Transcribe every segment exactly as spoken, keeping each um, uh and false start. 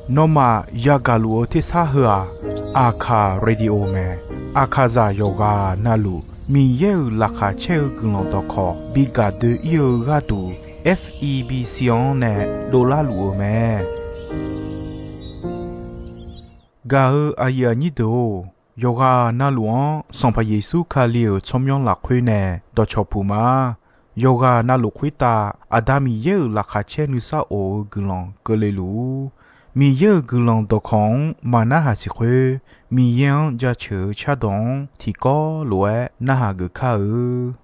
Nawmaf yagaq luf-eu tersar heu-aq, Aqkaq radio mae. Aqkaqzaq yawqghaq navluf Miqyaer-euq laqkhaq caer-eu guiqlanq dawqkawq bi gaq doe-ir-eu gharduq, F E B C-anr nae dovlar luf-eu mae. Gaq-eu aqyuif aqnyir deuq-or, yawqghaq navluf-anr Sanqpaq Yeqsur Kali-euq tsawrmyanr lafkhoer nae dawqcawq puq ma. Yawqghaq navluf khoertav Aqda Miqyaer-euq laqkhaq caer nuisar of-eu guiqlanq keuvle luf-ur. Miqyaer-euq guiqlanq dawqkawq-anr maqnarhaq siq khoer, Miqyaer-anr jaceuq-eu cardawq-anr tiqkawv lof-aer narhaq geuf kar-eu.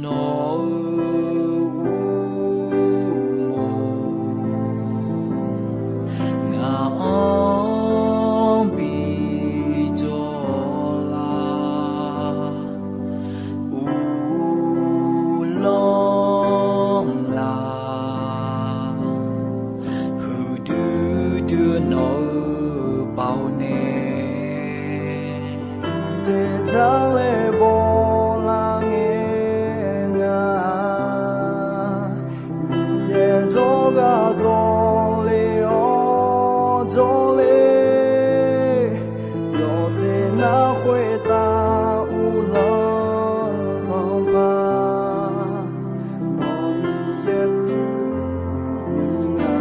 Nawq-euq uqmov ngaq-anr bi jawr lar, uvlanr lar, huiqdui dui nawq-euq baoq nae, dzaeqdzaq laer bawlar ngae nga. Miqyaer jawrgar zawle-awr jawrle, yawqjeq nar khoertav uvlanr-eu Sanqpaq, nawq Miqyaer pyeuf-eu nga.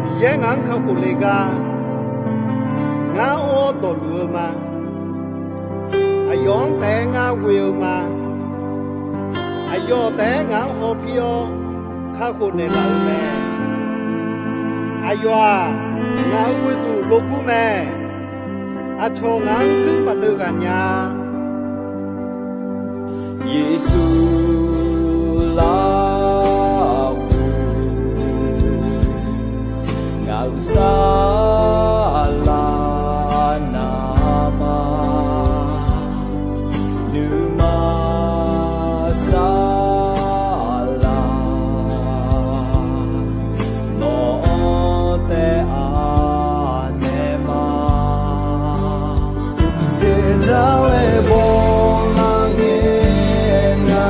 Miqyaer ngaq-anr kakhof le gar, ngar or dawqluf-eu ma. Aqyawf-anr taef-aer ngar ghoe-eu ma. Aqyawf taef-aer ngaq-anr hawpir-awr kakhof naeqlaf-eu mae. Aqyawf-aq, ngaq-euq ghoeduq logur mae. Aqcawq ngaq-anr guir maqdeuv ghaq nya-a. Yeqsur Lafkhoer, ngaq-euq saflar navmaqma, nuima saflar, nawq-anr taef-a naeq ma. Dzaeqdzaq laer bawlar ngae nga,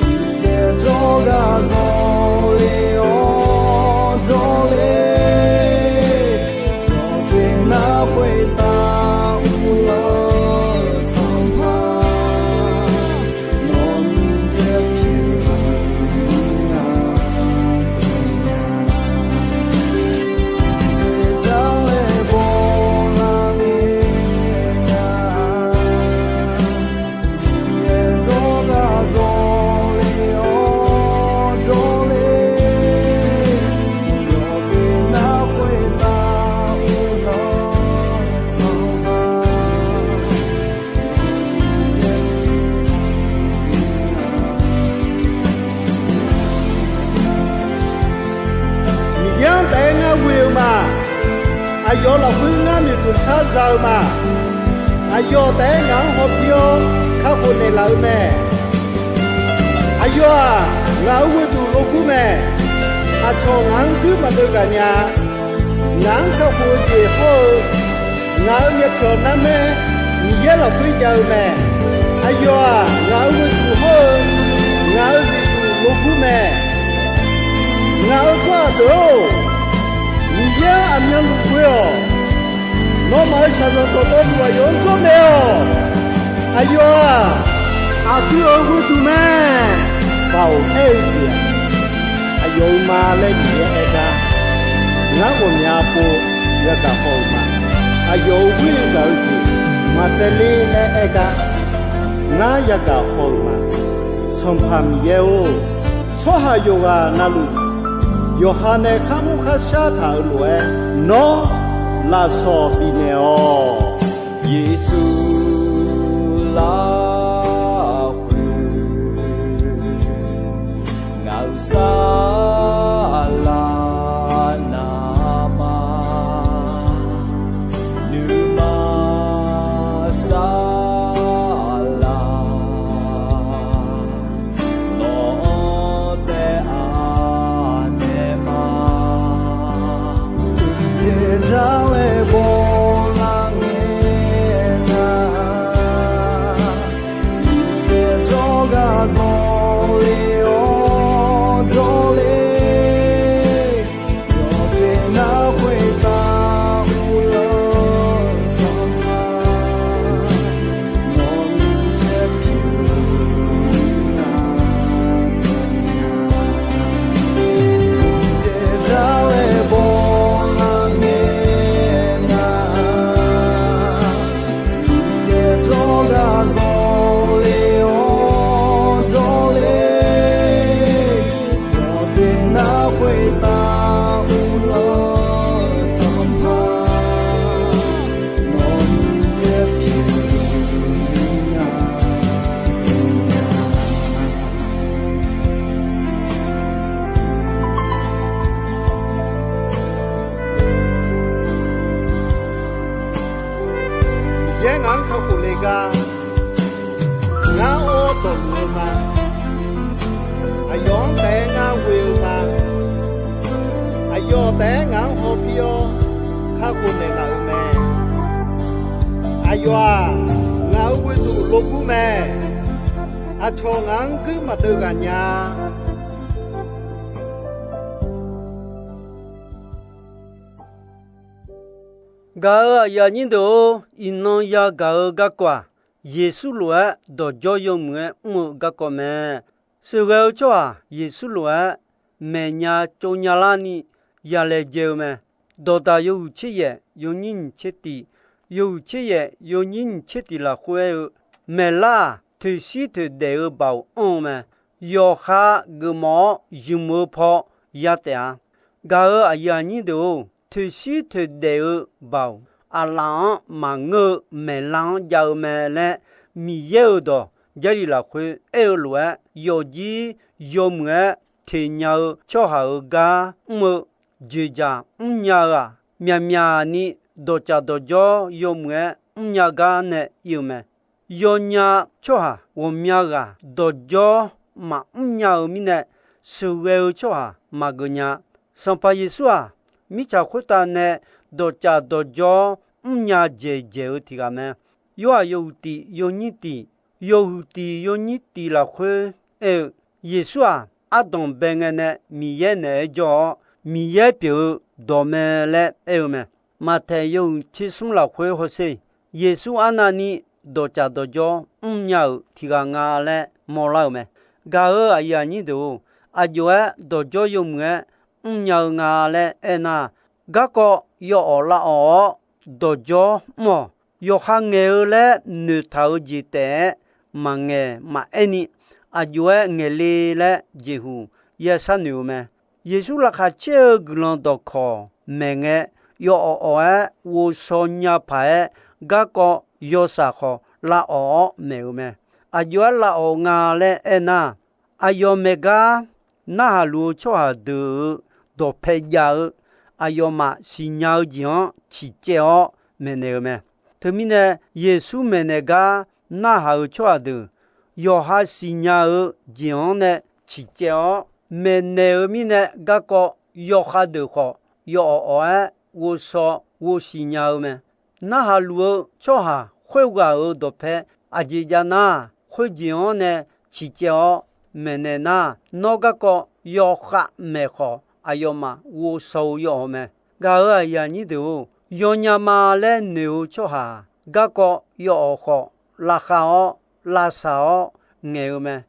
Miqyaer jawrgar zawle-awr jawrle, yawqjeq nar khoertav uvlanr-eu Sanqpaq, nawq Miqyaer pyeuf-eu nga. Dzaeqdzaq laer bawlar ngae nga, Miqyaer jawrgar zawle-awr jawrle, yawqjeq nar khoertav uvlanr-eu Sanqpaq, Miqyaer-anr taef-aer ngar ghoe-eu ma. Aqyawf lafkhoer ngar noeqtmq kar za-eu ma. Aqyawf taef-aer ngaq-anr hawpir-awr kakhof naeqlaf-eu mae. Aqyawf-aq, ngaq-euq ghoeduq logur mae. Aqcawq ngaq-anr guir maqdeuv ghaq nya-a. Ngaq-anr kakhof-eu jeq hawr-eu, ngaq-euq myavpyawq narmaer Miqyaer lafkhoer jav-eu mae. Aqyawf-aq, ngaq-euq ghoeduq hawr-eu, ngaq-euq zifduq logur mae. Ngaq-euq tsawrhaq deuq-or, Miqyaer-anr aqmyanluf ghoe-awq. Nawmaf-euq shaqzanq dawqtawvluf aqyawf-anr jawrnaeq-awq. Aqyawf-aq, aqdui-euq ghoeduq mae. Baoq aer-eu jeq-aq, aqyawf-euq ma laer Miqyaer aer gar, ngar ghawqmya pov yagaq haw-euq ma. Aqyawf-euq ghoer gaq-eu jeq maqtsaevler laer aer gar, ngar yagaq haw-euq ma. Sanqpaq Miqyaer-or, tsawrhaq yawqghaq navluf, yawqha nae kharmr kharshar taq-euq lof-aer, nawr lafsawq bifnaeq-awq. Yeqsur lafkhoer, Saqlaq navmaqnui ma saqlaq, nawq-anr taef-a naeq ma. Dzaeqdar laer bawlar ngae nar, yaeq jawrgar zanqler-awr jawrler, yawqjeq nar khoertav uvlanr sanqpaq, nawq-anr yaer pyeuf nar, dzaeqdar laer bawlar ngae nar, yaeq jawrgar zanqler-awr jawrler, yawqjeq nar khoertav uvlanr sanqpaq, nawq-anr yaer pyeuf nar. Miqyaer ngaq-anr kakhof le gar, ngar or dawqluf-eu ma. Aqyawf-anr taef-aer ngar ghoe-eu ma. Aqyawf taef-aer ngaq-anr hawpir-awr kakhof naeqlaf-euq mae. Aqyawf-aq, ngaq-euq ghoeduq logur mae. Aqcawq ngaq-anr guir maqdeuv ghaq nya. Gaq-euq aqyuif aqnyir deuq-or, iqnan yagaq-eu garkawv-aq, Yeqsur lof-aer dawqjawr yawmuiq-aer mr-eu garkawv mae. Sheuqghae-eu tsawrhaq Yeqsur lof-aer maeqnya tsovnya larni yalaejae-eu mae. Dawqdaq yawhuiq tser yaef yawnyir nyiq tser tiq, yawhuiq tser yaef yawnyir nyiq tser tiq lafkhoer aer-eu, maeqlar-aq, toeqshir toeqdaef-eu baoq anr-eu mae. Yawqha geufmawf-awr ymq-eu paw ya taef-a. Gaq-euq aqyuif aqnyir deuq-or, toeqshir toeqdaef-eu baoq aqlaf-anr maqngeur-eu maeqlar-anr jav-eu mae laer, Miqyaer-euq dawq Jarlif lafkhoer aer-eu lof-aer, yawfjir yawmuiq-aer teqnya-eu tsawrhaq-euq gar mr-eu joeqjaq mrnya-eu-aq, myaqmyaq ni dawqtsaf dawqjawr yawmuiq-aer mrnya gar nae ir-eu mae. Yawnya tsawrhaq ghawqmya ghaq dawqjawr maqmr nya-eu mirnae, sheuqghae-eu tsawrhaq maqgeuf nya. Sanqpaq Yeqsur-aq, mirtsaq khoertav nae dawqtsaf dawqjawr mrnya dzaeqdzaeq-eu tiq ghaq mae. Yorhaq yawhuiq tiq yawnyir tiq, yawhuiq tiq yawnyir tiq lafkhoer aer-eu, Yeqsur-aq, ardanq bae ngae nae Miqyaer naeq-aer jawr-awr, Miqyaer pyeuf-eu dawq mae laer aer-eu mae. Maqtaeq yawhuiq tser smr lafkhoer hawsher, Yeqsur arnavni dawqtsaf dawqjawr mrnya-euq tiq ghaq nga laer mawrlar-euq mae. Gaq-euq aqyuif aqnyir deuq-or, aqjox-aer dawqjawr yawmuiq-aer mrnya-eu nga laer aernar, garkawv yawawf lavawf-awr dawqjawr mr-awq. Yawqha ngaeq-eu laer noeqtaq-eu jeq taef-aer maqngaeq maqaer ni, aqjox-aer ngaeq le laer jeqhuq ya sharnoeq-eu mae. Yeqsur laqkhaq caer-eu guiqlanq dawqkawq maeq ngae, yawawf awf-aer ghovshaw nya paq-aer, garkawv yawshaq khawf lavawf-awr maeq-euq mae. Aqjox-aer lavawf nga laer aernar, aqyawf maeq gar narhaq luf-eu tsawrhaq deuq-euq dawqpae jav-eu aqyawfmaf siqnya-eu jeq-anr ciqcaev-awr maeqnaeq-eu mae. Teumirnae, Yeqsur maeqnaeq gar narhaq-euq tsawrhaq deuq yawqha siqnya-eu jeq-anr nae ciqcaev-awr maeqnaeq-eu mirnae, garkawv yawkhav deuq khawf yawawf awf-aer ghovshaw ghovsiq nya-eu mae. Narhaq luf-eu tsawrhaq khoerghaq-euq dawqpae aqjeq jav nar, khoerjeq-anr nae ciqcaev-awr maeqnaeq nar, nawr garkawv yawkhav maeq khawf aqyawfmaf ghovshaw-eu yawf-awq mae. Gaq-euq aqyuif aqnyir deuq-or, yawnya ma laer noeq-eu tsawrhaq garkawv yawawf khawf lavkhav-awr lavsaq-awr ngaeq-eu mae.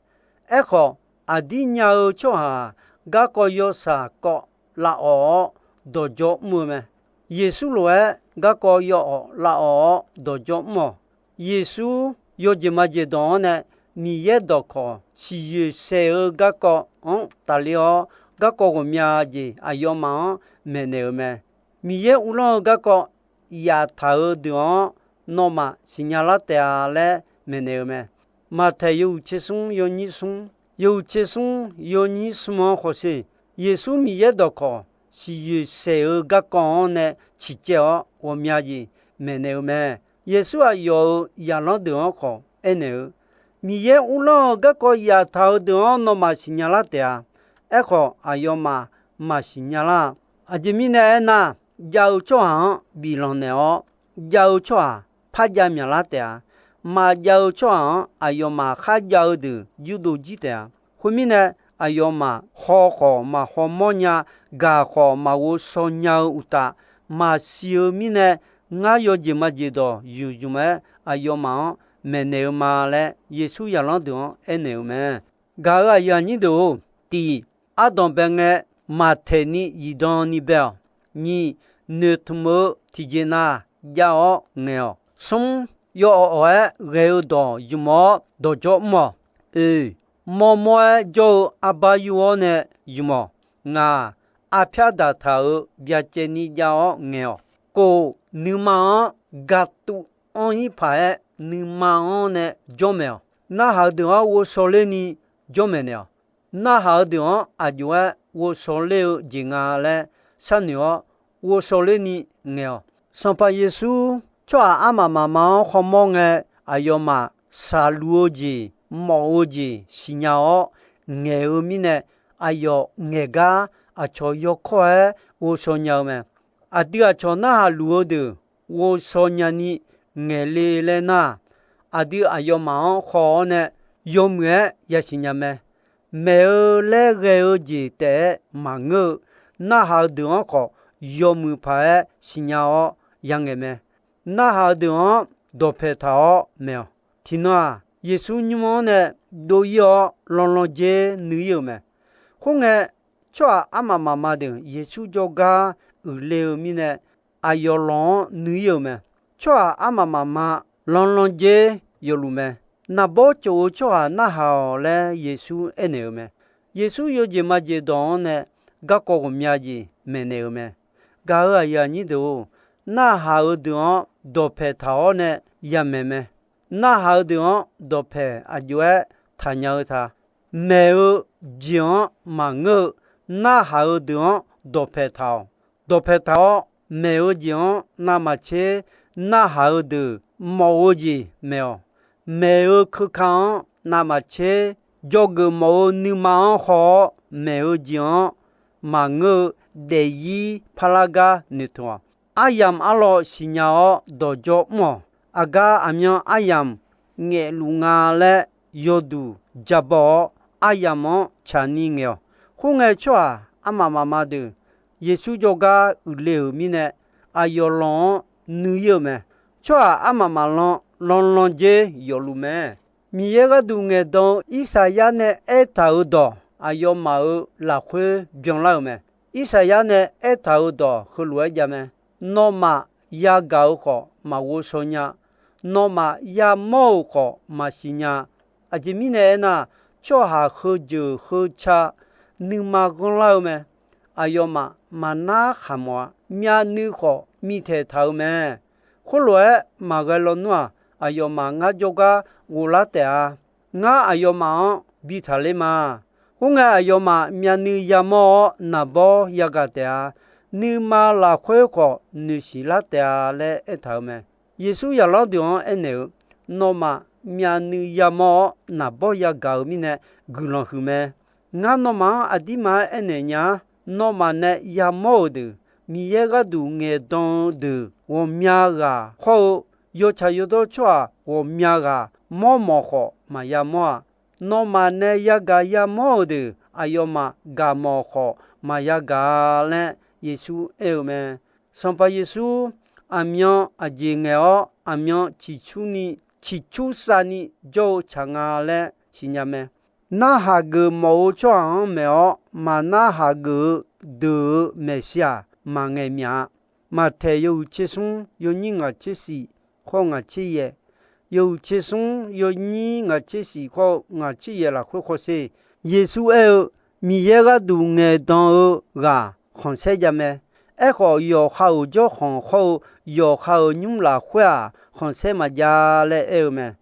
Aerkhawf, aqdir nya-eu tsawrhaq-aq, garkawv yawshaq kawv lavawf-awr dawqjawr mr-eu mae. Yeqsur lof-aer garkawv yawawf lavawf-awr dawqjawr mr-awq. Yeqsur yawjeq majeq dawq-anr nae Miqyaer dawqkawq siqyoeq saeq-eu garkawv-anr tafler-awr, garkawv ghawqmya jeq aqyawfmaf-anr maeqnaeq-eu mae. Miqyaer uvlanr-eu garkawv yaftaq-eu deuq-anr nawmaf siqnya lar taef-a laer maeqnaeq-eu mae. Maqtaeq yawhuiq tser smr yawnyir smr, Yawhuiq tser smr yawnyir smr-anr khawsher, Yeqsur Miqyaer dawqkawq siqyoeq saeq-eu garkawv-anr nae ciqcaev-awr ghawqmya jeq maeqnaeq-eu mae. Yeqsur aqyawf-euq zaqlanr deuq-anr khawf aernaeq-eu, Miqyaer uvlanr-eu garkawv zaftaq-eu deuq-anr nawmaf siqnya lar taef-a. Aerkhawf, aqyawfmaf maqsiq nya lar-a. Aqjeq mirnae aernar, jav-eu tsawrhaq-anr biflanq naeq-awr, jav-eu tsawrhaq parjav myaqlar taef-a. Maqjav-eu tsawrhaq-anr aqyawfmaf kharjav-eu deuq yurdov jir taef-a. Khoermirnae, aqyawfmaf haw khawf maqhaw mawrnya, gaq khawf maqghovshaw nya-eu uqtaf, maqsiq-eu mirnae, ngar yawjeq majeq dawq yufzmq-aer aqyawfmaf-anr maeqnaeq-eu ma laer, Yeqsur zaqlanr deuq-anr aernaeq-eu mae. Gaq-euq aqyuif aqnyir deuq-or, tiq, ardanqbae ngae maqtaeq ni zifdan ni bae-awq. Nyiq, noeqtmq-eu tiqjeq nav jav-awr ngaeq-awq. Smr, yawawq awq-aer ghae-eu dawq zmq-awr dawqjawr mr-awq. Oeq, mawrmawr-aer jawr-eu arbar yur-awr nae zmq-awq. Ngaq, arpyar daqtaq-euq byacaevni jav-awr ngaeq-awq. Kof, nuima-anr gatuv anr-ir paq-aer nuima-anr nae jawr maeq-awq. Narhaq-eu deuq-anr ghovshaw ler ni jawr maeqnaeq-awq. Narhaq-eu deuq-anr aqjox-aer ghovshaw ler-eu jeq nga laer sharnoeq-awr, ghovshaw ler ni ngaeq-awq. Sanqpaq Yeqsur tsawrhaq armaf mafma-anr khawmawr ngae, aqyawfmaf shaqluf-eu jeq, mawf-eu jeq siqnya-awr ngaeq-eu mirnae, aqyawf ngaeq gar aqcawq yawkawr-aer ghovshaw nya-eu mae. Aqdui aqcawq narhaq luf-eu deuq ghovshaw nyani ngaeq le laer nar, aqdui aqyawfmaf-anr haw-awr nae yawmuiq-aer yasiq nya mae. Maeq-eu laer ghae-eu jeq taef-aer maqngeur-eu, narhaq-eu deuq-anr khawf yawmuiq paq-aer siqnya-awr yangaeq mae. Narhaq-eu deuq-anr dawqpaeq taq-awr maeq-awq. Tiqnan-aq, Yeqsur nymr-anr nae dov-ir-awr lanlan dzer nuiv-ir-euq mae. Khoerngae, tsawrhaq armaf mafma deuq Yeqsur jawrgar uiqle-eu mirnae, aqyawf lawq-anr nuiv-ir-euq mae. Tsawrhaq armaf mafma lanlan dzer yawfluf mae. Naqbawr tsof-eu tsawrhaq narhaq-awq laer Yeqsur aernaeq-eu mae. Yeqsur yawjeq majeq dawq-anr nae garkawv ghawqmya jeq maeqnaeq-eu mae. Gaq-euq aqyuif aqnyir deuq-or, narhaq-eu deuq-anr dawqpaeq taq-awr nae yamaeq mae. Narhaq-eu deuq-anr dawqpaeq aqjox-aer taqnya-eu ta. Maeq-eu jeq-anr maqngeur-eu, narhaq-eu deuq-anr dawqpaeq taq-awq. Dawqpaeq taq-awr maeq-eu jeq-anr navmaqtser narhaq-eu deuq mawf-eu jeq maeq-awq. Maeq-eu keuka-anr navmaqtser, dzawgeuf mawf-eu nuima-anr haw-awr maeq-eu jeq-anr maqngeur-eu daefzir parlar gar noeqtmq-awq. Aryamq arlawr siqnya-awr dawqjawr mr-awq. Aqgar aqmyan aryamq ngaeqluf nga laer yawduq jabaw-awr, aryamq-anr tsaqni ngaeq-awq. Khoerngae, tsawrhaq armaf mafma deuq Yeqsur jawrgar uiqle-euq mirnae, aqyawf lawq-anr nuiv-ir-euq mae. Tsawrhaq armaf maflan lanlan dzer yawfluf mae. Miqyaer gharduq ngaeqdan-eu Irsaqyar nae aertaq-euq dawq aqyawfmaf-euq lafkhoer byanlar-euq mae. Irsaqyar nae aertaq-euq dawq heulof-aer jav mae. Nawmaf yagaq-eu khawf maqghovshaw nya. Nawmaf yamawr-euq khawf maqsiq nya. Aqjeq mirnae aernar, tsawrhaq heujeuq heuca nuima ghanrlar-eu mae. Aqyawfmaf maqnar khaq mawf-a. Myavnuiv khawf mivtaeq taq-eu mae. Khoerlof-aer maqghae lawnmr-aq, aqyawfmaf ngar jawrgar ghoflar taef-a. Ngar aqyawfmaf-anr bi taqler ma. Khoerngae, aqyawfmaf myavnuiv yamawr-awr naqbawr yagaq taef-a. Nuima lafkhoer khawf noeqsiq lar taef-a laer aertaq-euq mae. Yeqsur zaqlanr deuq-anr aernaeq-eu, Nawmaf myavnuiv yamawr-awr naqbawr yagaq-euq mirnae guiqlanq huiq mae. Ngar nawmaf-anr aqdirma-aer aernaeq nya-ar. Nawmaf nae yamawr-euq deuq, Miqyaer gharduq ngaeqdan-eu deuq ghawqmya ghaq hawr-eu, yawtsaq yawdawr tsawrhaq ghawqmya ghaq mawrmawf khawf maqya mawr-a. Nawmaf nae yagaq yamawr-euq deuq, aqyawfmaf gaqmawf khawf maqya gaq-a laer Yeqsur aer-eu mae. Sanqpaq Yeqsur aqmyan aqjeq ngaeq-awr, aqmyan ciqcurni, ciqcur savni jawr-eu tsaq nga laer siqnya mae. Narhaq geuf mawf-eu tsawrhaq-anr maeq-awr, maqnar haq geuf-eu deuq-euq maeqshi-aq, maqngaeq myaq-a. Maqtaeq yawhuiq tser smr yawnyir ngaq tser shif khawr ngaq tser yaeq, yawhuiq tser smr yawnyir ngaq tser shif khawr-eu ngaq tser yaeq lafkhoer khawsher, Yeqsur aer-eu, Miqyaer gharduq ngaeqdan-eu ghaq khanqsaer jav mae. Aerkhawf, yawqha-euq jawrkhanq hawr-eu yawqha-euq nymr lafkhoer-aq, khanqsaer maqjav laer aer-eu mae.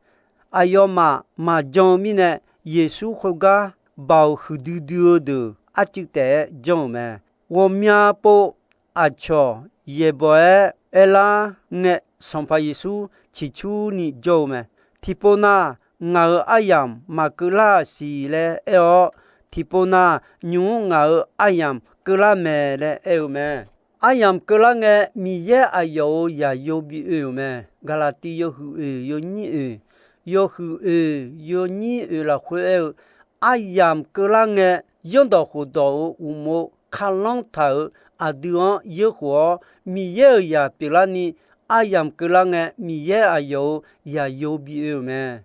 Aqyawfmaf maqjan-eu mirnae, Yeqsur khoergar baoq huiqdui dui-eu deuq arcuiv taef-aer janr-euq mae. Ghawqmya pov aqcawq yaeqbawq-aer aerlar ngae, Sanqpaq Yeqsur ciqcurni jawr-eu mae. Tiqpov nav, ngaq-euq aryamq maqkeuv lar-aq siq laer aer-awr, tiqpov nav, nymq-mr ngaq-euq aryamq keuvlar mae laer aer-eu mae. Aryamq keuvlar ngae, Miqyaer aqyawf-euq zaqyo bi oe-euq mae. Gaqlaqtiv yawhuiq oeq yawnyir oeq, yawhuiq oeq yawnyir oeq lafkhoer aer-eu, aryamq keuvlar ngae, zanrdawq khofdawq-euq uqmov kalanr taq-euq aqdui-anr yeurkhof-awr, Miqyaer-euq zaq pyeuflarni aryamq keuvlar ngae, Miqyaer aqyawf-euq zaqyo bi oe-euq mae.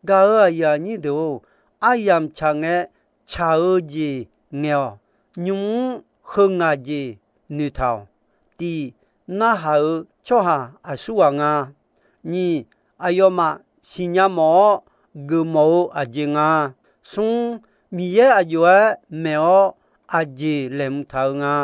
Gaq-euq aqyuif aqnyir deuq-or, aryamq tsaq ngae, tsaq-eu jeq ngaeq-awq. Nymq-mr heu ngaq jeq noeqtaq-awq. Tiq, narhaq-euq tsawrhaq aqsurghaq nga. Nyiq, aqyawfmaf siqnya mawf-awr geufmawf-eu aqjeq nga. Smr, Miqyaer aq jov-aer maeq-awr aqjeq laeqhmq taq-eu nga.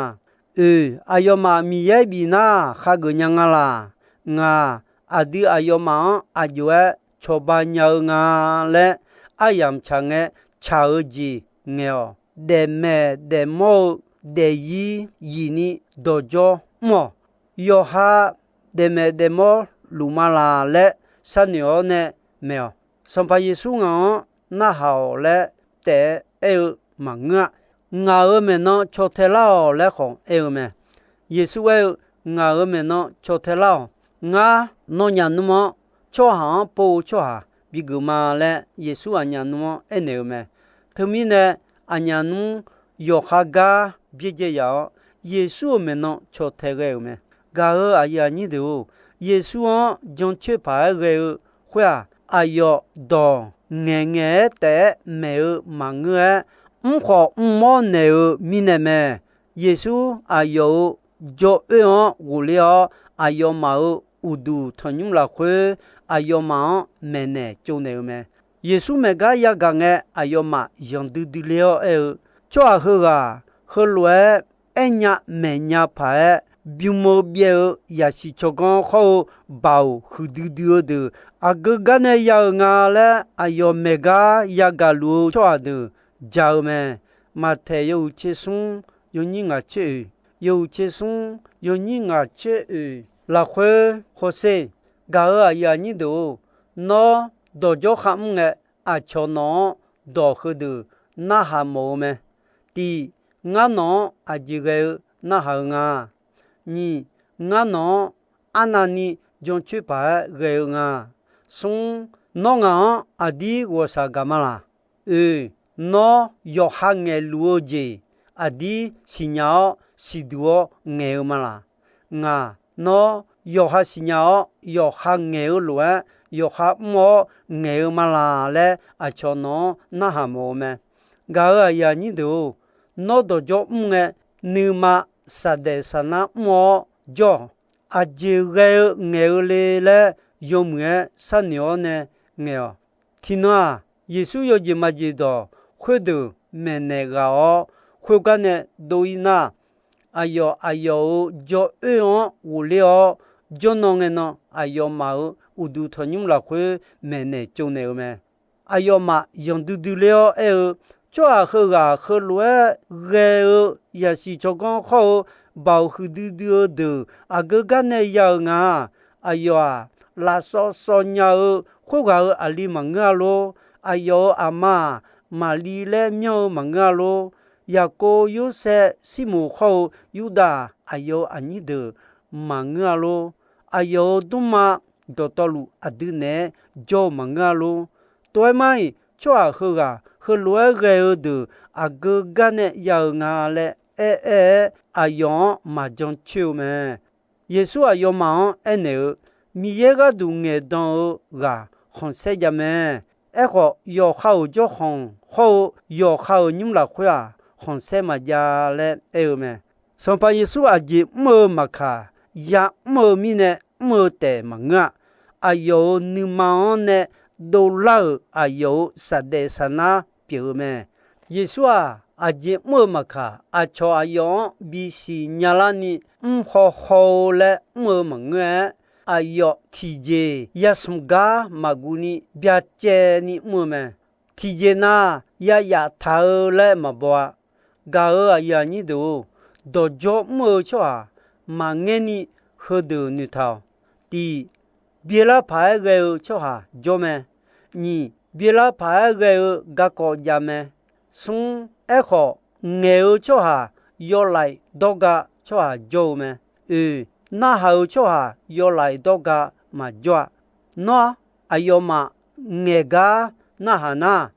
Oeq, aqyawfmaf Miqyaer bifnar khageuf nya nga laq. Ngaq, aqdui aqyawfmaf-anr aq jov-aer cawba nya-eu nga laer, aryamq tsaq ngae, tsaq-eu jeq ngaeq-awq. Daefmaeq daefmawr-eu daefzir zifni dawqdzawr mr-awq. Yawqha daefmaeq daefmawr luf ma laq laer sharnoeq-awr nae maeq-awq. Sanqpaq Yeqsur ngaq-anr narhaq-awq laer taef-aer aer-eu maqngeur-a. Ngaq-euq maeqnan caw tae lar-awq laer khawf aer-eu mae. Yeqsur aer-eu, Ngaq-euq maeqnan caw tae lar-awq. Ngar nawnyaf nmr-anr tsawrhaq-anr pov-eu tsawrhaq bigeuf ma laer, Yeqsur aqnyaf nmr-anr aernaeq-eu mae. Teumirnae, aqnyaf nmr yawqha gar byaerdzae yaf-awr, Yeqsur-euq maeqnan caw tae ghae-euq mae. Gaq-euq aqyuif aqnyir deuq-or, Yeqsur-anr jancoer paq-aer ghae-eu khoer-aq, aqyawf dawq ngaeqngaeq-aer taef-aer maeq-eu maqngeur-aer, mrkhawf mrmawr naeq-eu mirnae mae. Yeqsur aqyawf-euq jawr oer-anr ghofler-awr, aqyawfmaf-euq uqduq tanqnymr lafkhoer aqyawfmaf-anr maeqnaeq tsovnaeq-eu mae. Yeqsur maeq gar yagaq ngae, aqyawfmaf yanqdui dui ler-awr aer-eu, Tsawrhaq heughaq heulof-aer aernya maeqnya paq-aer bym-eu byaev-eu yasiq tsawrganr khawr-eu baoq huiqdui dui-eu deuq aqgeu gar nae ya-euq nga laer, aqyawf maeq gar yagaq luf-eu tsawrhaq deuq ja-eu mae. Maqtaeq yawhuiq tser smr yawnyir ngaq tser oeq, yawhuiq tser smr yawnyir ngaq tser oeq lafkhoer hawsher. Gaq-euq aqyuif aqnyir deuq-or, nawr dawqdzawr kharmr ngae, aqcawq nawq-anr dawq heudeuq narhaq mawf-eu mae. Tiq, ngar nawq-anr aqjeq ghae-eu narhaq-eu nga. Nyiq, ngar nawq-anr arnavni jancoer paq-aer ghae-eu nga. Smr, nawr ngaq-anr aqdir ghawqshaq gaq ma laq? Oeq, nawr yawqha ngaeqluf-eu jeq aqdir siqnya-awr siqduq-awr ngaeq-eu ma laq? Ngaq, nawr yawqha siqnya-awr yawqha ngaeq-eu lof-aer yawqha mr-awr ngaeq-eu ma laq laer aqcawq nawq-anr narhaq mawf-eu mae. Gaq-euq aqyuif aqnyir deuq-or, nawr dawqdzawr mr ngae, nuima saqdaef saqnar mr-awr jawr-awq. Aqjeq ghae-eu ngaeq-eu le laer yawmuiq-aer sharnoeq-awr nae ngaeq-awq. Tiqnan-aq, Yeqsur yawjeq maqjeq dawq khoerdeuq maeqnaeq ghaq-awr, khoergar nae dov-ir nar, aqyawf aqyawf-euq jawr oer-anr ghofler-awr, jawrnan ngae nan aqyawfmaf-euq uqduq tanqnymr lafkhoer maeqnaeq tsovnaeq-eu mae. Aqyawfmaf yanqdui dui ler-awr aer-eu, Tsawrhaq heughaq heulof-aer ghae-eu yasiq tsawrganr khawr-eu baoq huiqdui dui-eu deuq aqgeu gar nae ya-euq nga. Aqyawf-aq, lafsawv sawv nya-eu khoerghaq-euq aqli maqngeur-a lor. Aqyawf-euq aqma-aq, Maqli laer myanr-eu maqngeur-a lor. Yaqkov, Yorsaev, Sirmoq khawr-eu Yurdav-aq, aqyawf-euq aqnyir deuq maqngeur-a lor. Aqyawf-euq dmrma dawqtawvluf aqdui naeq-aer jawr-eu maqngeur-a lor. Tov-aer mar-iq, tsawrhaq heughaq heulof-aer ghae-eu deuq aqgeu gar nae ya-euq nga laer aer-aer-aer, aqyawf-anr maqjan coer-eu mae. Yeqsur aqyawfmaf-anr aernaeq-eu, Miqyaer gharduq ngaeqdan-eu ghaq khanqsaer jav mae. Aerkhawf, yawqha-euq jawrkhanq hawr-eu yawqha-euq nymr lafkhoer-aq, khanqsaer maqjav laer aer-eu mae. Sanqpaq Yeqsur aqjeq mr-eu maqkaq, ya'mr-eu mirnae mr-eu taef maqngeur-a. Aqyawf-euq nuima-anr nae dovlar-euq aqyawf-euq saqdaef saqnar pyeuf-eu mae. Yeqsur-aq, aqjeq mr-eu maqkaq, aqcawq aqyawf-anr bisiq nyalarni mr haw haw-eu laer mr-eu maqngeur-aer, aqyawf tiqjeq yasmq gar maqguv ni byacaevni mr-eu mae. tiqjeq nav ya yaftaq-eu laer maqbaw-a. Gaq-euq aqyuif aqnyir deuq-or, dawqdzawr mr-eu tsawrhaq maqngaer ni heudeuq noeqtaq-awq. Tiq, byaerlar paq-aer ghae-eu tsawrhaq jawr mae. Nyiq, byaerlar paq-aer ghae-eu garkawv jav mae. Smr, aerkhawf, ngaeq-eu tsawrhaq yawlaeq dawrga tsawrhaq jawr-eu mae. Oeq, narhaq-euq tsawrhaq yawlaeq dawrga maqjawr-a. Nawr, aqyawfmaf ngaeq gar narhaq nar,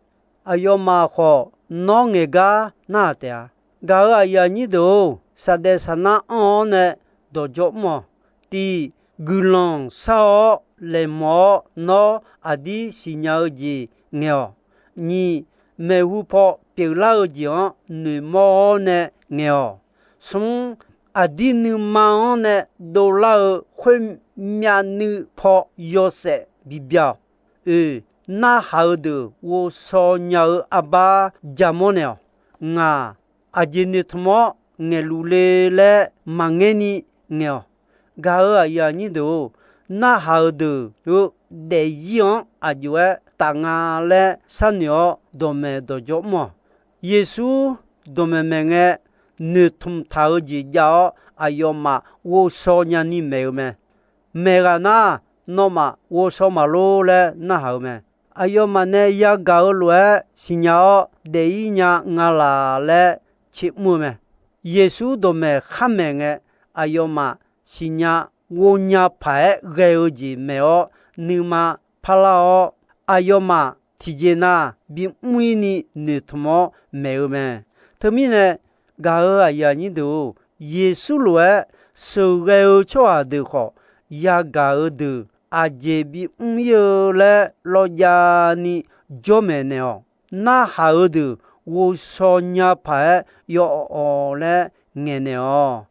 aqyawfmaf khawf nawr ngaeq gar narhaq taef-a. Gaq-euq aqyuif aqnyir deuq-or, saqdaef saqnar anr-awr nae dawqdzawr mr-awq. Tiq, guiqlanq shar-awr laeqhmawf-awr nawr aqdir siqnya-eu jeq ngaeq-awq. Nyiq, maeqhu paw pyeuflar-eu jeq-anr noeqmawr-awr nae ngaeq-awq. Smr, aqdir nuima-anr nae dovlar-eu khoermyav nuipaw yawshaef bibya-awq. Oeq, narhaq-eu deuq ghovshaw nya-eu arbar jamawr naeq-awq. Ngaq, aqjeq noeqtmq-awr ngaeqluf le laer maqngaer ni ngaeq-awq. Gaq-euq aqyuif aqnyir deuq-or, narhaq-eu deuq-eu daefzir-anr aqjox-aer taf nga laer sharnoeq-awr dawqmaeq dawqjawr mr-awq. Yeqsur dawqmaeq maeq ngae, noeqtmq taq-eu jeq jav-awr aqyawfmaf ghovshaw nyani maeq-eu mae. Maeq ghaq nar, nawmaf ghovshaw maqlor laer narhaq-eu mae. Aqyawfmaf nae yagaq-eu lof-aer siqnya-awr daef-ir nya nga laq laer tsermr-eu mae. Yeqsur dawqmaeq khar maeq ngae, aqyawfmaf siqnya ghov nya paq-aer ghae-eu jeq maeq-awr nuima parlar-awr, aqyawfmaf tiqjeq nav bimr-ir ni noeqtmq-awr maeq-eu mae. Teumirnae, gaq-euq aqyuif aqnyir deuq-or, Yeqsur lof-aer sheuqghae-eu tsawrhaq deuq khawf, yagaq-eu deuq aqjeq bimr-ir-eu laer lawjav ni jawrmaeq naeq-awq. Narhaq-eu deuq ghovshaw nya paq-aer yawawq laer ngaeqnaeq-awq.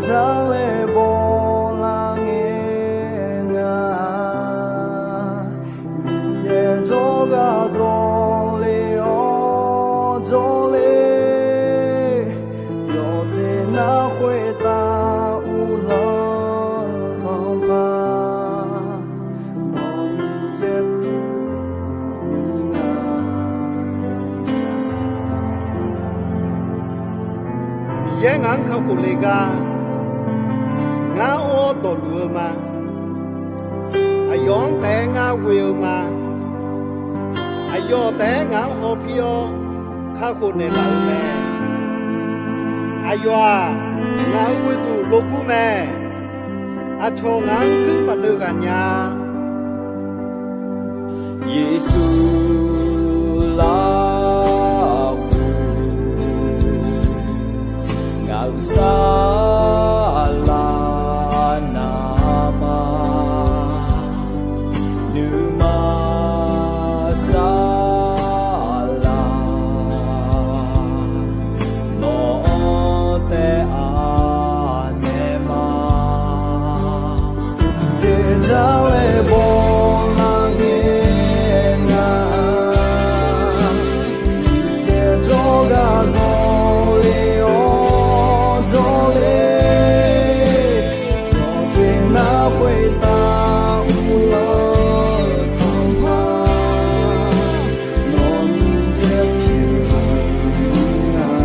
Dzaqlaer bawlar ngae ngaq-aq, Miqyaer jawrgar zawqler-awr jawrler, yawqjeq nar khoertav uvlanr-eu Sanqpaq, nawq Miqyaer pyeuf-eu mirnae. Miqyaer ngaq-anr kakhof le gar, ngar or-awr dawqluf-eu ma. Aqyawf-anr taef-aer ngar ghoe-eu ma. Aqyawf taef-aer ngaq-anr hawpir-awr kakhof naeqlaf-eu mae. Aqyawf-aq, ngaq-euq ghoeduq logur mae. Aqcawq ngaq-anr guir maqdeuv ghaq nya-a. Yeqsur lafkhoer ngaq-euq saflar navmaqtser, nuima saflar nawq-anr taef-aer naeq ma. Dzeqdzaq-aer bawlar ngae ngaq-aq, Miqyaer jawrgar zawqler-awr jawrler, yawqjeq nar khoertav uvlanr-eu Sanqpaq, nawq Miqyaer pyeuf-eu mirnae.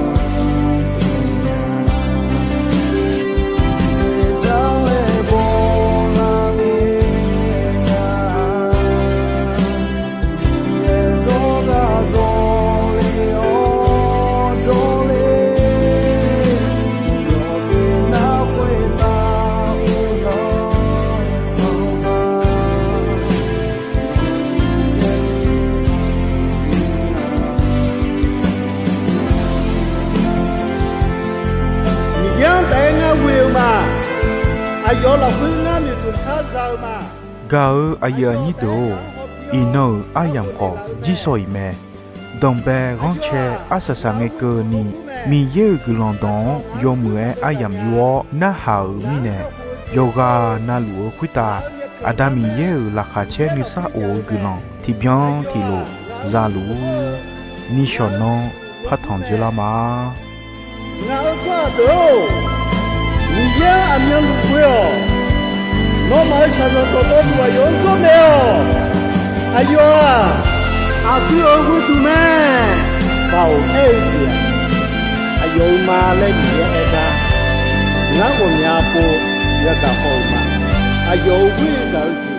Dzeqdzaq-aer bawlar ngae ngaq-aq, Miqyaer jawrgar zawqler-awr jawrler, yawqjeq nar khoertav uvlanr-eu Sanqpaq, Miqyaer-anr taef-aer ngar ghoe-eu ma. Aqyawf lafkhoer ngar noeqtmq khar za-eu ma. Gaq-euq aqyuif aqnyir deuq-or, iqnan-euq aryamq khawf jirsawq iq mae. Danqbae ghanrcae arsaq saq ngae keuvni, Miqyaer-euq guiqlanq dawq-anr yawmuiq-aer aryamq yur-awr narhaq-euq mirnae, yawqghaq navluf-eu khoertav Aqda Miqyaer-euq laqkhaq caer nuisar of-eu guiqlanq tiqbyan tiqlof za luf-ur. Nishawq nanr partanq dzeurlar ma. Ngaq-euq tsawrhaq deuq-or, Miqyaer-anr aqmyanluf ghoe-awq. Nawmaf-euq shaqzanq dawqtawvluf aqyawf-anr dzawrnaeq-awq. Aqyawf-aq, aqdui-euq ghoeduq mae. Baoq aer-eu jeq-aq, aqyawf-euq ma laer Miqyaer aer gar, ngar ghawqmya pov yagaq haw-euq ma. Aqyawf-euq ghoer-eu gaq-eu jeq